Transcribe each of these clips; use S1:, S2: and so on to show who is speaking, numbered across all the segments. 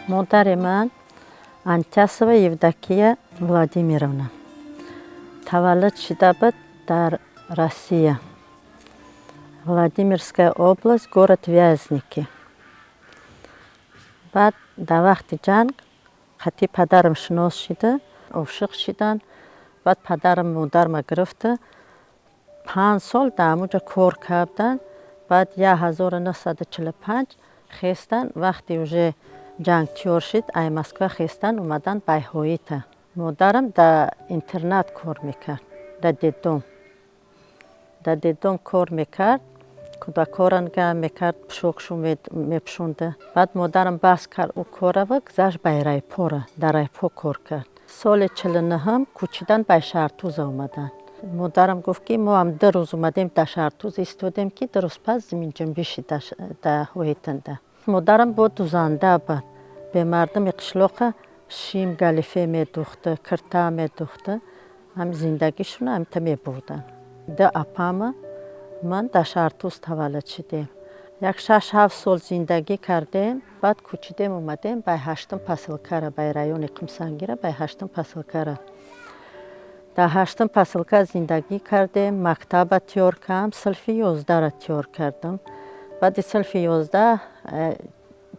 S1: Модари ман Антясова Евдокия Владимировна. Таваллуд шида буд дар Россия. Владимирская область, город Вязники. Баъд дар вақти ҷанг қати падарам шинос шида, ошиқ шиданд. Баъд падарам модарма гирифта, 5 сол дар ҳамонҷо кор карданд. Баъд 1945 хестанд, вақте уже ҷанг тиёр шид, ай Москва хестанд, омаданд Байҳоита. Модарам дар интернат кор мекард, дар детдом. Дар детдом кор мекард, кӯдакҳоро нигаҳ мекард, пӯшокшу мепӯшонда. Баъд модарам бас кард ӯ корава, гузашт ба райпора, дар райпо кор кард. Соли 49-ҳам кӯчидан ба Шаҳртуза омаданд. Модарам гуфт, ки мо ҳам 2 рӯз омадем, дар Шаҳртуз истодем, ки 2 рӯз пас заминҷунбиши дар Ҳоитанда. Модарам бо дузанда буд. Бемардуми қишлоқа шим, галифе медӯхта, кирта медӯхта, ҳами зиндагишона ҳамита мебурданд. Ду апама ман дар Шаҳртуз таваллуд шудем. Як 6-7 сол зиндагӣ кардем, баъд кӯчидем, омадем бай ҳаштум посёлкара, бай райони Қумсангира, бай ҳаштум посёлкара. Дар ҳаштум посёлка зиндагӣ кардем, мактаба тиёр кардам, синфи 11-ра тиёр кардам. Баъди синфи 11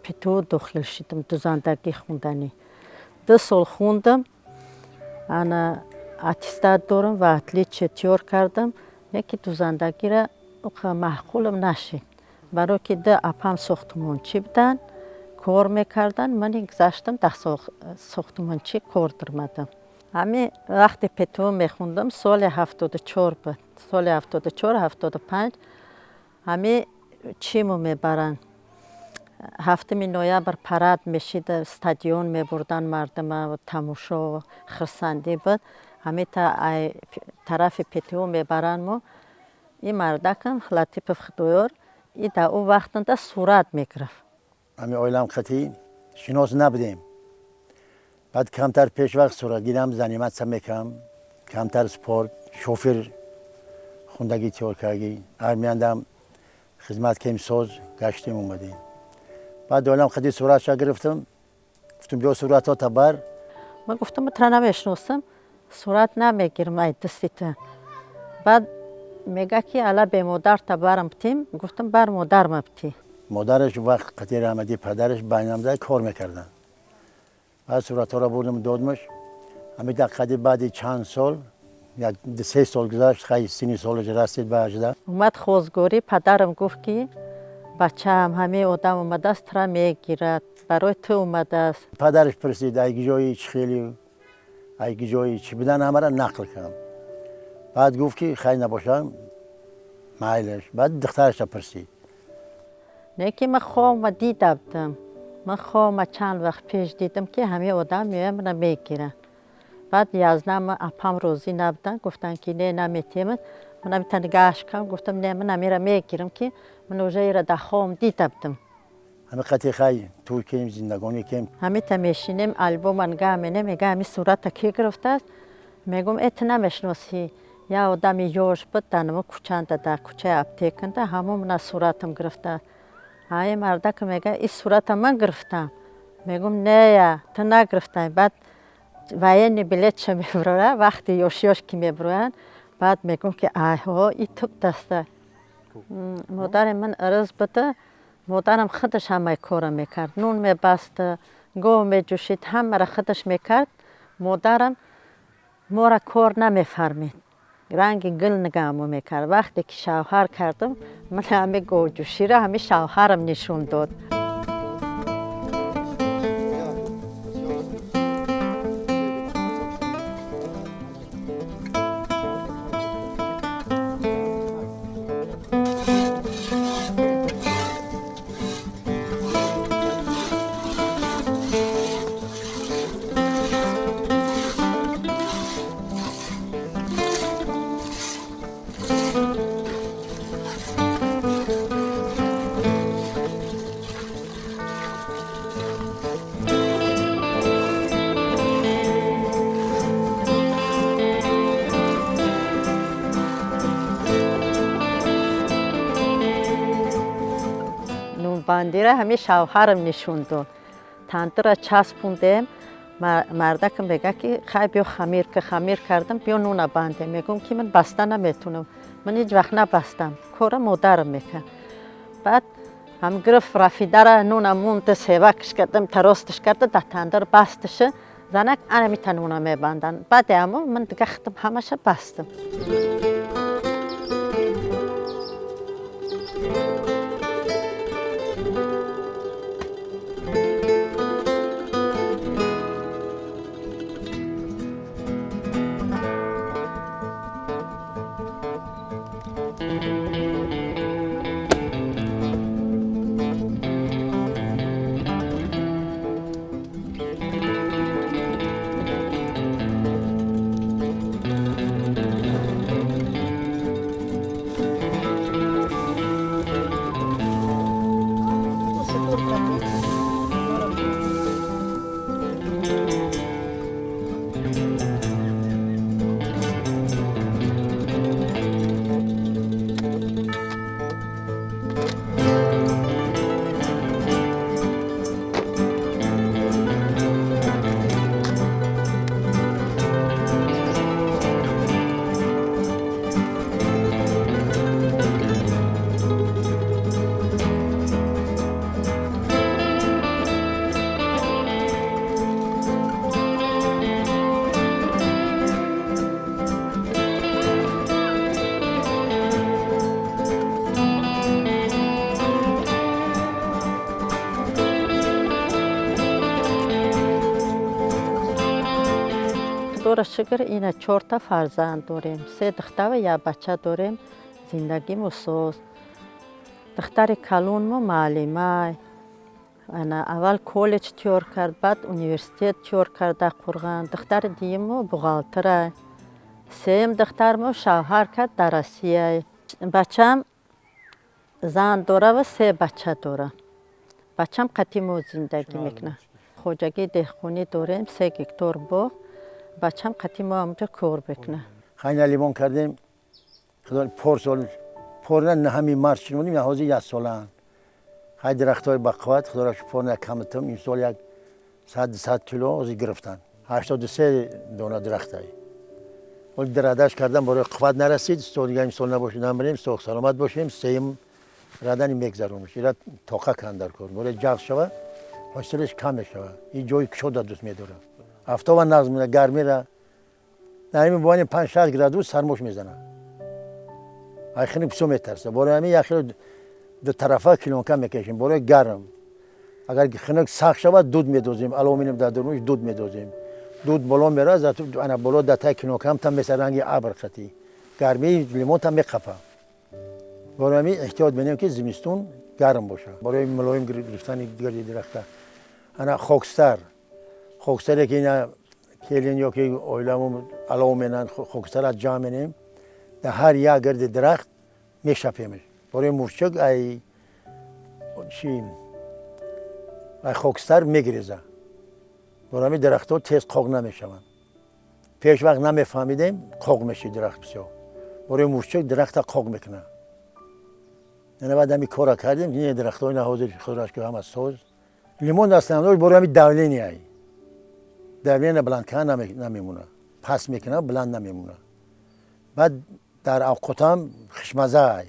S1: ПТУ дохил шудам, дузандагӣ хунданӣ. 2 сол хондам, ана аттестат дорам ва отличие тиёр кардам, яке дузандагиро маъқулам нашид. Барое ки ду апам сохтмончӣ буданд, кор мекарданд, ман гузаштам, дар сохтмончӣ кор даромадам. Ҳамин вақте ПТУ мехондам, соли 74 буд, соли 74, 75, ҳамин чиму мебаранд. 7-уми ноябр парад мешид, стадион мебурданд мардума, тамошо, хурсандӣ буд. Ҳамита тарафи ПТУ мебаранд мо. Ин мардакам Латипов Худоёр и дар ӯ вақтанда сурат мегирифт.
S2: Ҳамин оилам қатӣ шинос набудем. Баъд камтар пешвақт суратгирам заниматься мекардам, камтар спорт, шофер хундагӣ тиёр кардагӣ, армияндам хизмат кем, соз гаштем, омадем. Баъд оилам қади суратша гирифтам, гуфтам, биё, суратҳота бар.
S1: Ман гуфтам, тра намешиносам, сурат намегирам ай дасти ту. Баъд мега, ки ала бемодарта барам битим. Гуфтам, бар модарма битӣ.
S2: Модараш вақт қати раҳмати падараш байнамда кор мекарданд. Баъд суратҳоро бурдам, додмаш. Ҳамин қади баъди чанд сол, як 3 сол гузашт, хай, синни солаш расид ба 18.
S1: Омад хозгорӣ, падарам гуфт, ки бачаам, ҳамин одам омадааст, тура мегирад, барои ту омадааст.
S2: Падараш пурсид, ай гиҷои чӣ хели, ай гиҷои чӣ будан, ҳамара нақл кардам. Баъд гуфт, ки хай, набошам, майлаш. Баъд духтараша пурсид.
S1: Не ки ман хобма дида будам, ман хобма чанд вақт пеш дидам, ки ҳамин одам меояд, мана мегирад. Баъд язнама апам розӣ набуданд, гуфтанд, ки не, наметиҳемат. Ман ҳамита нигаҳаш кардам, гуфтам, не, ман амира мегирам, ки ман уже ира дар хобам дида будам.
S2: Ҳамин қати хай туй кем, зиндагонӣ кем.
S1: Ҳамита мешинем, албома нигаҳ менем, мега, ҳамин сурата кӣ гирифтааст? Мегӯм, э, ту намешиносӣ, як одами ёш буд, дар намо кӯчанда, дар кӯчаи аптеканда, ҳамон мана суратам гирифтааст. Ҳамин мардака мега, ин сурата ман гирифтам. Мегӯм, нея, ту нагирифтаи. Баъд военный билетша мебурора, вақти ёш ёш ки мебуроянд. Баъд мегӯм, ки айҳо, и туп даста. Модари ман ирз буда, модарам худаш ҳамаи корро мекард, нун мебаст, гов меҷӯшид, ҳамаро худаш мекард. Модарам моро кор намефармид, ранги гул нигаҳмо мекард. Вақте ки шавҳар кардам, ман ҳами говҷӯширо ҳами шавҳарам нишон дод. Нунбандира ҳамин шавҳарам нишон дод. Тандира часпондем. Мардакам мега ки хай биё хамир, ки хамир кардам, биё нуна бандем. Мегӯм ки ман баста наметунам. Ман ҳеҷ вақт набастам. Кора модарам мекард. Баъд ҳам гирифт рафидара нуна мунда севакш кардам, таросташ карда, дар тандир басташа. Занак анамита нуна мебанданд. Баъде амо ман дига худам ҳамаша бастам. Шукр, ина 4 фарзанд дорем. 3 духтар ва як бача дорем. Зиндагимо соз. Духтари калонмо муаллима. Ана аввал коллеҷ тайёр кард, баъд университет тайёр кард дар Қурғон. Духтари дуюммо бухгалтера. Сеюм духтармо шавҳар кард дар Россия. Бачам зан дора ва 3 бача дора. Бачам қатъи мо зиндагӣ мекунад. Хоҷагии деҳқонӣ дорем, 3 гектор боғ. Бачам қатъи мо ҳамҷо кор мекунад.
S2: Хайна лимон кардем, худо пор сол, порна ҳами марс шинодим, ҳозир 1 солаанд. Хай дарахтҳои бақувват, худоро шукр, порна камтам, имсол 100 кило ҳозир гирифтанд. 83 дона дарахтай. Ҳол дарадаш кардам, барои қувват нарасид, сол дига имсол набошад, намирем, соғ саломат бошем, сеюм радани мегзарониш. Ира тоқа кан дар кор. Барои ҷағз шава, ҳосилаш кам мешава. Ин ҷои кушода дӯст медорад. Афтоба нағз мена, гармира. Дар ҳамин бовани 5-6 градус сармош мезанад. Ай хеле писо метарса. Барои ҳамин як хеле ду тарафа килонка мекашем, барои гарм. Агар хунук сахт шавад, дуд медозем, алюминиум дар дарунаш дуд медозем. Дуд боло меравад, ана боло дар таи килонка ҳам там меса ранги абр қатӣ. Гармии лимон там меқапа. Барои ҳамин эҳтиёт менем ки зимистон гарм бошад. Барои мулоим гирифтани дигари дарахта. Ана хокстар. Хокстаре ки ина келин ё ки оиламон алов менанд, хокстара ҷамъ менем, дар ҳар як гирди дарахт мешапемеш. Барои мурчак ай чи ай хокстар мегиреза. Барои ҳамин дарахтҳо тез қоқ намешаванд. Пеш вақт намефаҳмидем, қоқ мешид дарахт бисёр. Барои мурчак дарахта қоқ мекунад. Яъне баъд ҳамин кора кардем, ин дарахтҳои ҳозир худаш ки ҳама соз. Лимон аслан барои ҳамин давление. Давление баланд кардан намемонад. Паст мекунад, баланд намемонад. Баъд дар авқотам хушмаза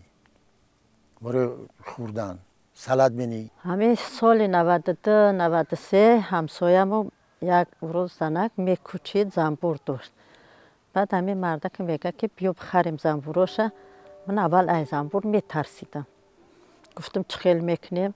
S2: барои хӯрдан. Салат менӣ.
S1: Ҳамин соли 92, 93 ҳамсоямон як рӯз занак мекӯчид, занбур дошт. Баъд ҳамин мардак мегӯяд ки биё бихарем занбуроша. Ман аввал ай занбур метарсидам. Гуфтам чӣ хел мекунем?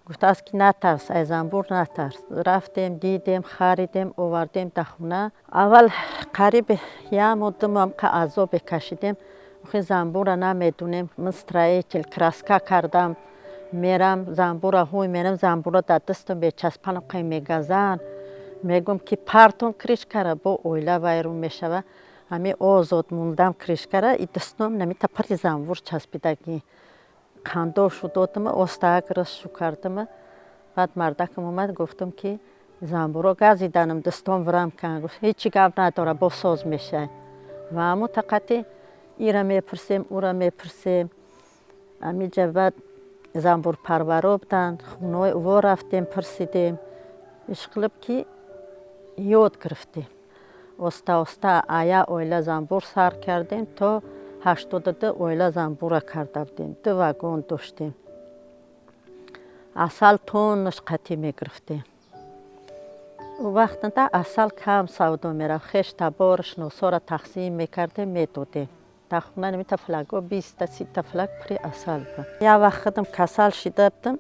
S1: Гуфтааст ки натарс, ай занбур натарс. Рафтем, дидем, харидем, овардем дар хона. Аввал қариб як моҳ, 2 моҳ азобе кашидем. Охи занбурра намедонем. Ман строитель, краска кардам. Мерам, занбурра ҳуй мерам, занбурра дар дастам мечаспанам, қай мегазанд. Мегӯм ки партон кришкара, бо оила вайрон мешава. Ҳамин озод мондам кришкара, и дастам намита пари занбур часпидагӣ. Қандошу додама, остаак растшу кардама. Баъд мардакам омад, гуфтам ки занбуро газиданам, дастом варам кан. Гуфт ҳечи гап надора, бо соз мешавад. Ва ҳамун тақати ира мепурсем, ура мепурсем. Ҳаминҷа баъд занбурпарваро буданд, хонаҳои уво рафтем, пурсидем. Ишқилиб ки ёд гирифтем. Оста-оста ая оила занбур сар кардем то 82 оила занбура карда будем. 2 вагон доштем. Асал тоннаш қатӣ мегирифтем. У вақтанда асал кам савдо мерафт. Хеш табор шиносора тақсим мекардем, медодем. Дар хона нимита флаго 20-та 30-та флаг пури асал буд. Як вақт худам касал шида будам.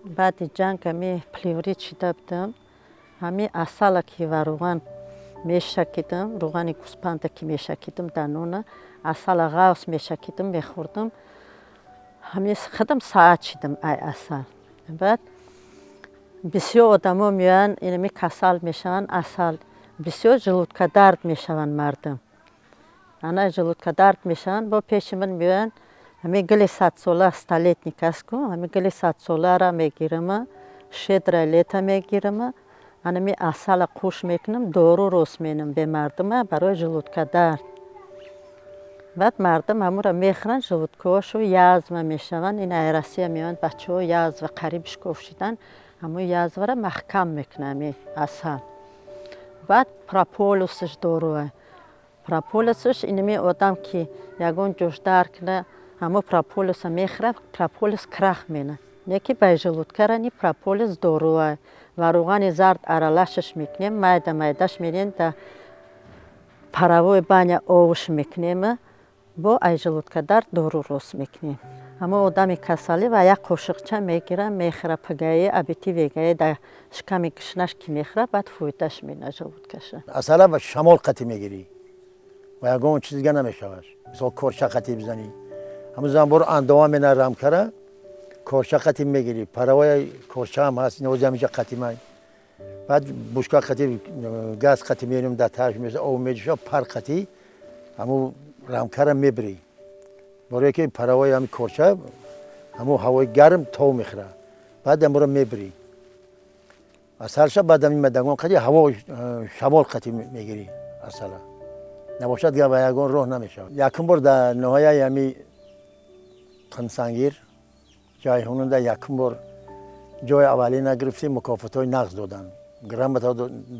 S1: Баъди ҷанг ҳами плеврит шида будам. Ҳами асала ки ва руған мешакидам, руғани гӯспанда ки мешакидам дар нона, асала ғавс мешакидам, мехӯрдам. Ҳами худам саат шидам ай асал. Баъд бисёр одамо меоянд, инами касал мешаванд, асал бисёр желудкадард мешаванд мардум. Ана желудкадард мешаванд, бо пеши ман меоянд, ҳами гили садсола столетник аст ку, ҳами гили садсоларо мегирам, щедрое лето мегирам, анами асала қӯш мекунам, дору рост менам бе мардума барои желудкадард. Баъд мардум ҳамуро мехӯранд, желудкаҳошо язва мешаванд. Ин ай Россия меоянд, бачаҳо язва қариб шикоф шидан, ҳамун язваро маҳкам мекунад ҳами асал. Баъд прополисш доруа. Прополисш инами одам ки ягон ҷош дард кунад, ҳамун прополиса мехӯрад, прополис крах менад. Не ки ба желудкара ни прополис доруа. Ва руғани зард аралашаш мекунем, майда майдаш мерем, да паровой баня овуш мекунем, бо ай желудкадард дору рост мекунем. Ҳамон одами касалӣ ва як қошиқча мегирад, мехӯрад, пагаи абити вегаи дар шиками гушнаш ки мехӯрад, баъд фоидаш менад желудкаша.
S2: Асала ба шамол қатӣ мегирӣ ва ягон чиз дига намешавад. Мисол корча қатӣ бизанӣ, ҳамун занбур андома мена рамкара, корча қатӣ мегирӣ, паравои корча ҳам ҳаст, ин ҳаминҷа қатӣ май. Баъд бушка қатӣ, газ қатӣ мерем, дар тааш меса, об меҷӯша, пар қатӣ ҳамун рамкара мебирӣ. Барое ки паравои ҳами корча ҳамун ҳавои гарм тов мехӯрад, баъд ҳамуро мебирӣ. Асалша баъд ҳамин мадагон қатӣ ҳаво шамол қатӣ мегирӣ асала. Набошад дигар ба ягон роҳ намешавад. Якум бор дар ноҳияи ҳами Қимсангир Ҷайҳунда якум бор ҷои аввалина гирифтем, мукофотҳои нағз доданд, грамота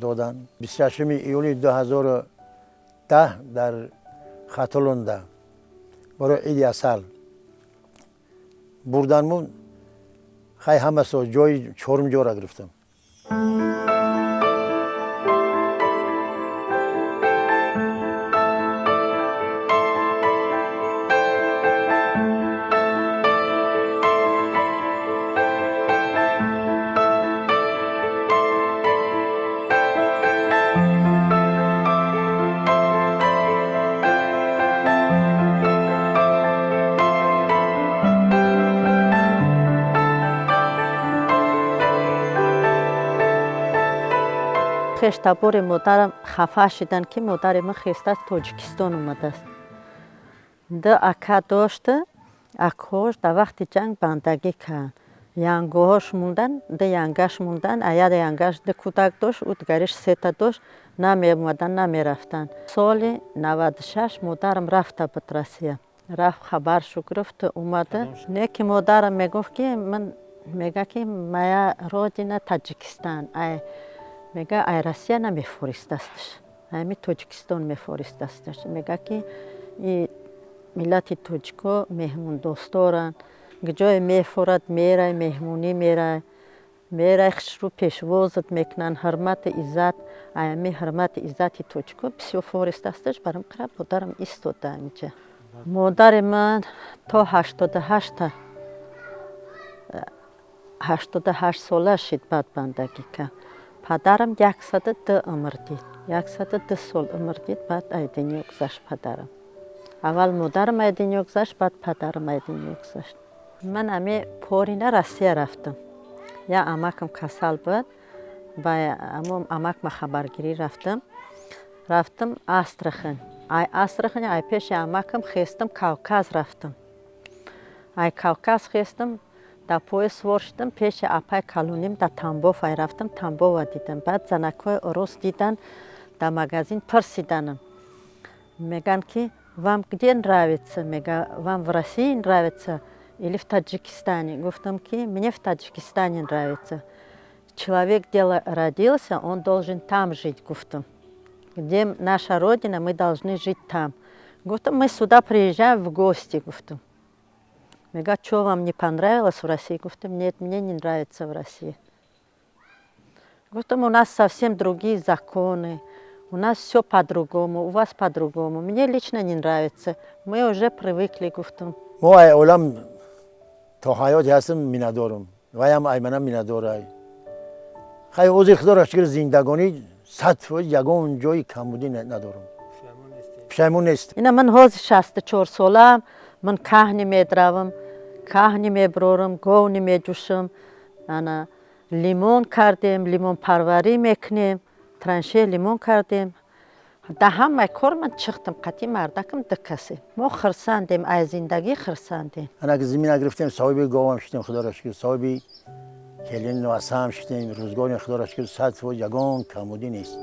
S2: доданд. 26 июли 2010 дар Хатлонда барои иди асал бурданмун, хай ҳама сол ҷои чорум ҷора гирифтам.
S1: Хештабори модарам хафа шиданд, ки модари ман хеста аз Тоҷикистон омадааст. Ду ака дошта, акҳош дар вақти ҷанг бандагӣ карданд. Янгоҳош мондан, ду янгаш мондан, аяд янгаш ду кӯдак дошт, ӯ дигариш сета дошт, намеомаданд, намерафтанд. Соли 96 модарам рафта буд Россия. Рафт, хабаршу гирифт, омада. Не ки модарам мегуфт, ки ман мега ки моя родина Таҷикистан. Ай мега ай Россия намефористастш, ами Тоҷикистон мефористастш. Мега ки и миллати тоҷико меҳмондӯстдоранд, ҷое мефорад мерай, меҳмонӣ мерай, мерай хушрӯ пешвозат мекунанд, ҳурмати иззат, ами ҳурмати иззати тоҷико бисёр фористастш. Барам қара модарам истода инҷа. Модари ман то 88 сола шид, баъд бандагӣ кард. Падарам 102 умр дид, 102 сол умр дид, баъд ай дунё гузашт падарам. Аввал модарам ай дунё гузашт, баъд падарам ай дунё гузашт. Ман ами порина Россия рафтам. Я амакам касал буд, ба амакма хабаргирӣ рафтам. Рафтам Астрахань. Ай Астрахань, ай пеши амакам хестам Кавказ рафтам. Ай Кавказ хестам, дар поезд сувор шудам, пеши апай калоним дар Тамбов ай рафтам, Тамбова дидам. Баъд занакҳои урус дидан, дар магазин пурсиданам. Мегӯянд ки вам где нравится? Мега вам в России нравится или в Таджикистане? Гуфтам ки мне в Таджикистане нравится. Человек, где родился, он должен там жить, гуфтам. Где наша родина, мы должны жить там. Гуфтам, мы сюда приезжаем в гости, гуфтам. Мега, что вам не понравилось в России? Гуфтам, нет, мне не нравится в России. Гуфтам, у нас совсем другие законы, у нас все по-другому, у вас по-другому. Мне лично не нравится. Мы уже привыкли, гуфтам.
S2: Мо ай олам то ҳаёте ҳастам, миннатдорум, ваям ай манам миннатдорай. Хай, ҳозир, худоро шукр, зиндагонӣ 100%, ягон ҷои камбудӣ надорум, пушаймон нест.
S1: Ина ман ҳозир 64 солаам. Ман каҳни медравам, каҳни меброрам, говни меҷӯшам. Ана лимон кардем, лимонпарварӣ мекунем, траншея лимон кардем. Да ҳамаи кор ман чихтам, қатъи мардакам ду касе. Мо хирсандем, аз зиндагӣ хирсандем.
S2: Ана ки зимина гирифтем, соҳиби говам шудем, худоро шукр, соҳиби келин васаам шудем. Рӯзгори, худоро шукр, 100%, ягон камбудӣ нест.